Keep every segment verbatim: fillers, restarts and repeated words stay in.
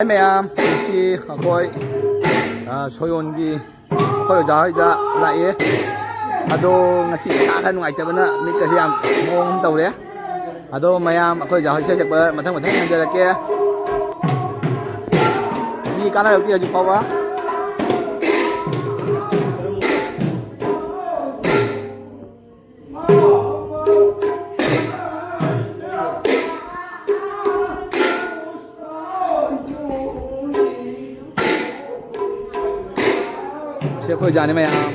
ꯃꯌꯥꯝ, ꯉꯁꯤ ꯑꯩꯈꯣꯏ, ꯑ, ꯁꯣꯌꯣꯟꯒꯤ ꯑꯩꯈꯣꯏ ꯑꯣꯖꯥ ꯍꯣꯏꯗ ꯂꯥꯛꯑꯦ꯫ ꯑꯗꯣ ꯉꯁꯤ ꯏꯁꯥ ꯈꯔ ꯅꯨꯡꯉꯥꯏꯇꯕꯅ ꯃꯤꯠꯀꯁꯦ ꯌꯥꯝ ꯃꯑꯣꯡ ꯑꯃ ꯇꯧꯔꯦ꯫ ꯑꯗꯣ ꯃꯌꯥꯝ ꯑꯩꯈꯣꯏ ꯑꯣꯖꯥ ꯍꯣꯏ ꯏꯁꯩ ꯁꯛꯄ ꯃꯊꯪ ꯃꯊꯪ ꯌꯦꯡꯖꯔꯛꯀꯦ꯫ ꯃꯤ ꯀꯥꯟꯅꯔꯛꯇꯦ ꯍꯧꯖꯤꯛ ꯐꯥꯎꯕ꯫ ꯁꯤ ꯑꯩꯈꯣꯏ ꯑꯣꯖꯥꯅꯤ ꯃꯌꯥꯝ꯫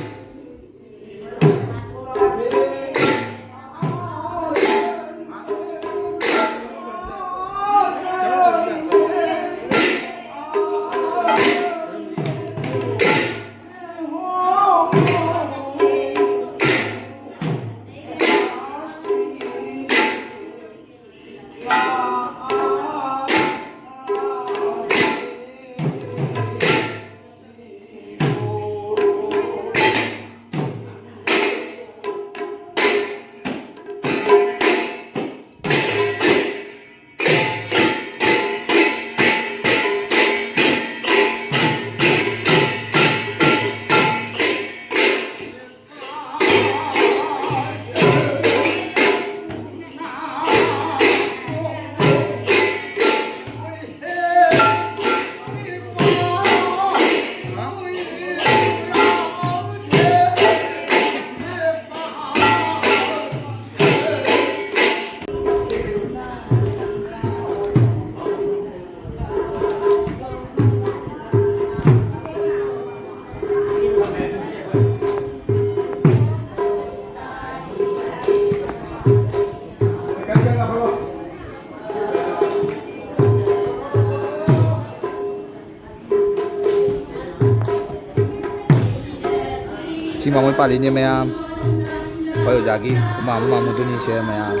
ꯁꯤ ꯃꯃꯣꯏ ꯄꯥꯜꯂꯤꯅꯦ ꯃꯌꯥꯝ꯫ ꯑꯩꯈꯣꯏ ꯑꯣꯖꯥꯒꯤ ꯃꯃꯥ ꯃꯃꯥ ꯃꯗꯨꯅꯤꯁꯦ ꯃꯌꯥꯝ꯫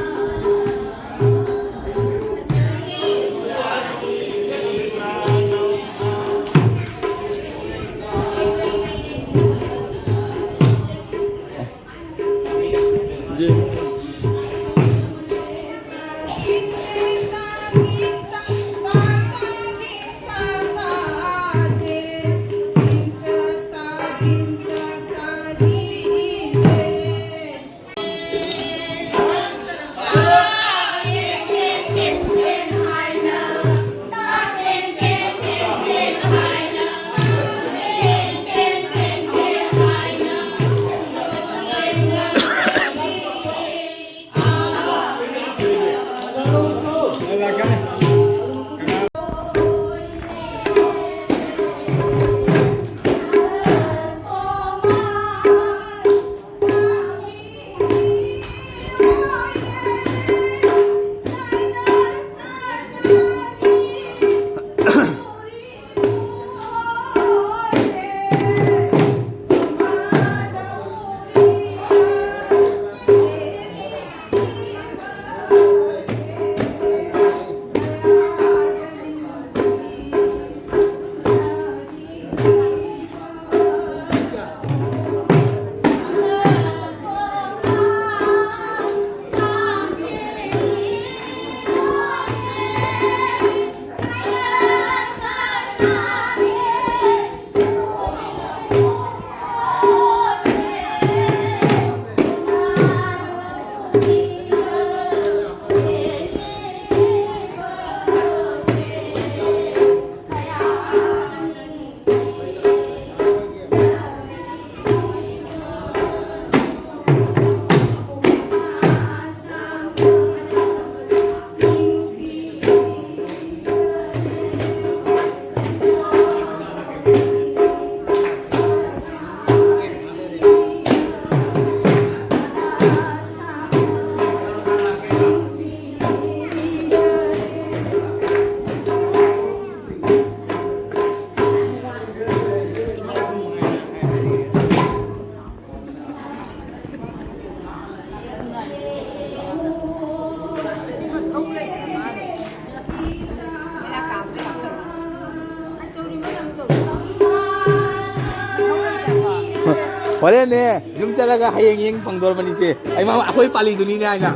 ꯍꯣꯔꯦꯟꯅꯦ, ꯌꯨꯝ ꯆꯠꯂꯒ ꯍꯌꯦꯡ ꯌꯦꯡ ꯐꯪꯗꯣꯔꯕꯅꯤꯁꯦ꯫ ꯑꯩ ꯃꯥ-, ꯑꯩꯈꯣꯏ ꯄꯥꯂꯤꯗꯨꯅꯤꯅꯦ ꯍꯥꯏꯅ꯫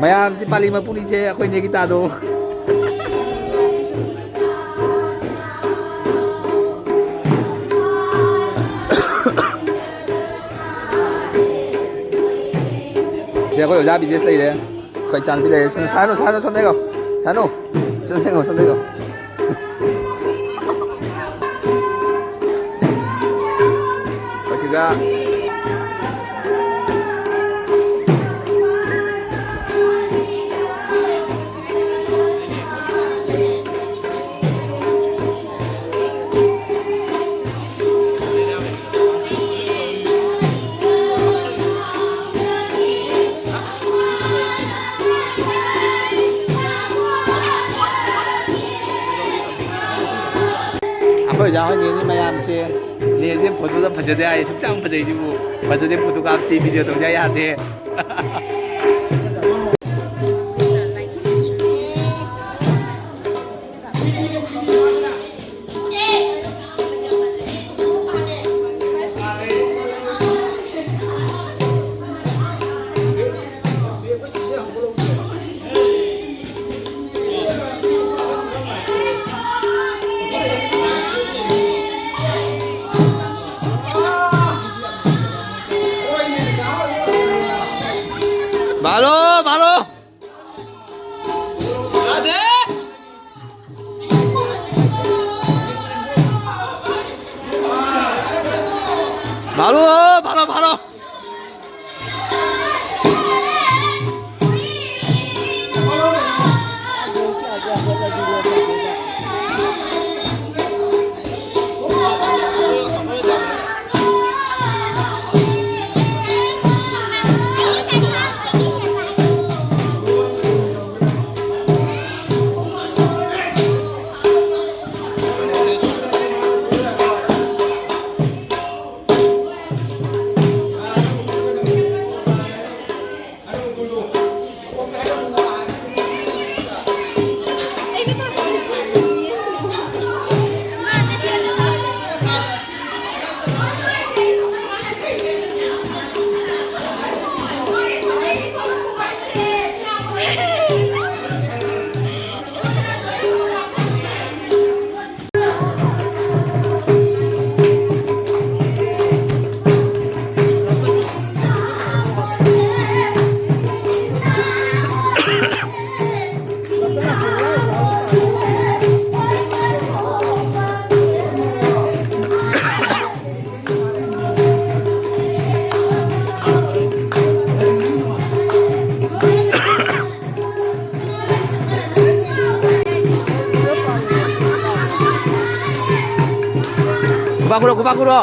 ꯃꯌꯥꯝꯁꯤ ꯄꯥꯂꯤ ꯃꯄꯨꯅꯤꯁꯦ ꯑꯩꯈꯣꯏ ꯅꯦꯒꯤꯇꯥꯗꯣ꯫ ꯁꯤ ꯑꯩꯈꯣꯏ ꯑꯣꯖꯥ ꯕꯤꯖꯦꯁ ꯂꯩꯔꯦ꯫ ꯑꯩꯈꯣꯏ ꯏꯆꯥꯅꯨꯄꯤ ꯂꯩꯔꯦ꯫ ꯁꯥꯅꯨ, ꯁꯥꯅꯨ, ꯁꯣꯝꯗ ꯌꯦꯡꯉꯣ꯫ ꯁꯥꯅꯨ꯫ ꯁꯣꯝꯗ ꯌꯦꯡꯉꯣ, ꯁꯣꯝꯗ ꯌꯦꯡꯉꯣ꯫ ꯑꯩꯈꯣꯏ ꯁꯤꯒ ꯑꯩꯈꯣꯏ ꯑꯣꯖꯥ ꯍꯣꯏ ꯅꯦꯅꯤ ꯃꯌꯥꯝꯁꯦ, ꯅꯦꯁꯦ ꯐꯣꯇꯣꯗ ꯐꯖꯗꯦ ꯍꯥꯏ, ꯁꯨꯛꯆꯥꯡ ꯐꯖꯩꯁꯤꯕꯨ꯫ ꯐꯖꯗꯦ, ꯐꯣꯇꯣ ꯀꯥꯞꯁꯤ, ꯚꯤꯗꯤꯑꯣ ꯇꯧꯁꯤ ꯍꯥꯏ ꯌꯥꯗꯦ꯫ ꯃꯥꯂꯣ, ꯃꯥꯂꯣ꯫ ꯃꯥꯂꯣ, ꯃꯥꯂꯣ, ꯃꯥꯂꯣ꯫ ꯈꯨꯕꯥꯛ ꯈꯨꯔꯣ, ꯈꯨꯕꯥꯛ ꯈꯨꯔꯣ꯫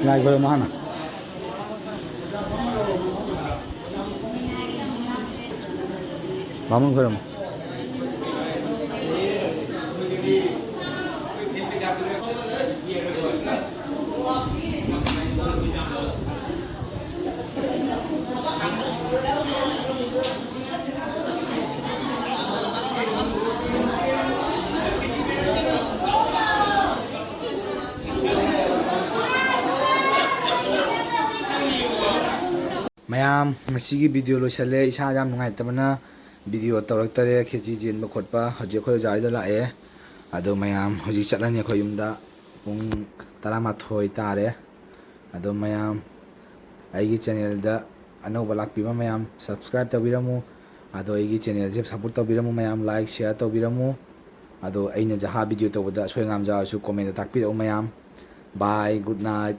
ꯂꯥꯏ ꯈꯣꯏꯔꯝꯃꯣ ꯍꯥꯟꯅ꯫ ꯕꯥꯃꯣꯟ ꯈꯣꯏꯔꯝꯃꯣ꯫ ꯃꯌꯥꯝ, ꯉꯁꯤꯒꯤ ꯚꯤꯗꯤꯑꯣ ꯂꯣꯏꯁꯜꯂꯦ꯫ ꯏꯁꯥ ꯌꯥꯝ ꯅꯨꯡꯉꯥꯏꯇꯕꯅ ꯚꯤꯗꯤꯑꯣ ꯇꯧꯔꯛꯇꯔꯦ꯫ ꯈꯦꯆꯤ ꯆꯦꯟꯕ ꯈꯣꯠꯄ꯫ ꯍꯧꯖꯤꯛ ꯑꯩꯈꯣꯏ ꯑꯣꯖꯥ ꯍꯣꯏꯗ ꯂꯥꯛꯑꯦ꯫ ꯑꯗꯣ ꯃꯌꯥꯝ, ꯍꯧꯖꯤꯛ ꯆꯠꯂꯅꯤ ꯑꯩꯈꯣꯏ ꯌꯨꯝꯗ꯫ ꯄꯨꯡ ꯇꯔꯥꯃꯥꯊꯣꯏ ꯇꯥꯔꯦ꯫ ꯑꯗꯣ ꯃꯌꯥꯝ, ꯑꯩꯒꯤ ꯆꯦꯅꯦꯜꯗ ꯑꯅꯧꯕ ꯂꯥꯛꯄꯤꯕ ꯃꯌꯥꯝ, ꯁꯕꯁꯀ꯭ꯔꯥꯏꯕ ꯇꯧꯕꯤꯔꯝꯃꯨ꯫ ꯑꯗꯣ ꯑꯩꯒꯤ ꯆꯦꯅꯦꯜꯁꯦ ꯁꯞꯄꯣꯔꯠ ꯇꯧꯕꯤꯔꯝꯃꯨ ꯃꯌꯥꯝ, ꯂꯥꯏꯛ, ꯁꯤꯌꯥꯔ ꯇꯧꯕꯤꯔꯝꯃꯨ꯫ ꯑꯗꯣ ꯑꯩꯅ ꯖꯍꯥ ꯚꯤꯗꯤꯑꯣ ꯇꯧꯕꯗ ꯑꯁꯣꯏ ꯑꯉꯥꯝ ꯌꯥꯎꯔꯁꯨ ꯀꯣꯃꯦꯟꯗ ꯇꯥꯛꯄꯤꯔꯛꯎ ꯃꯌꯥꯝ꯫ Bye, good night꯫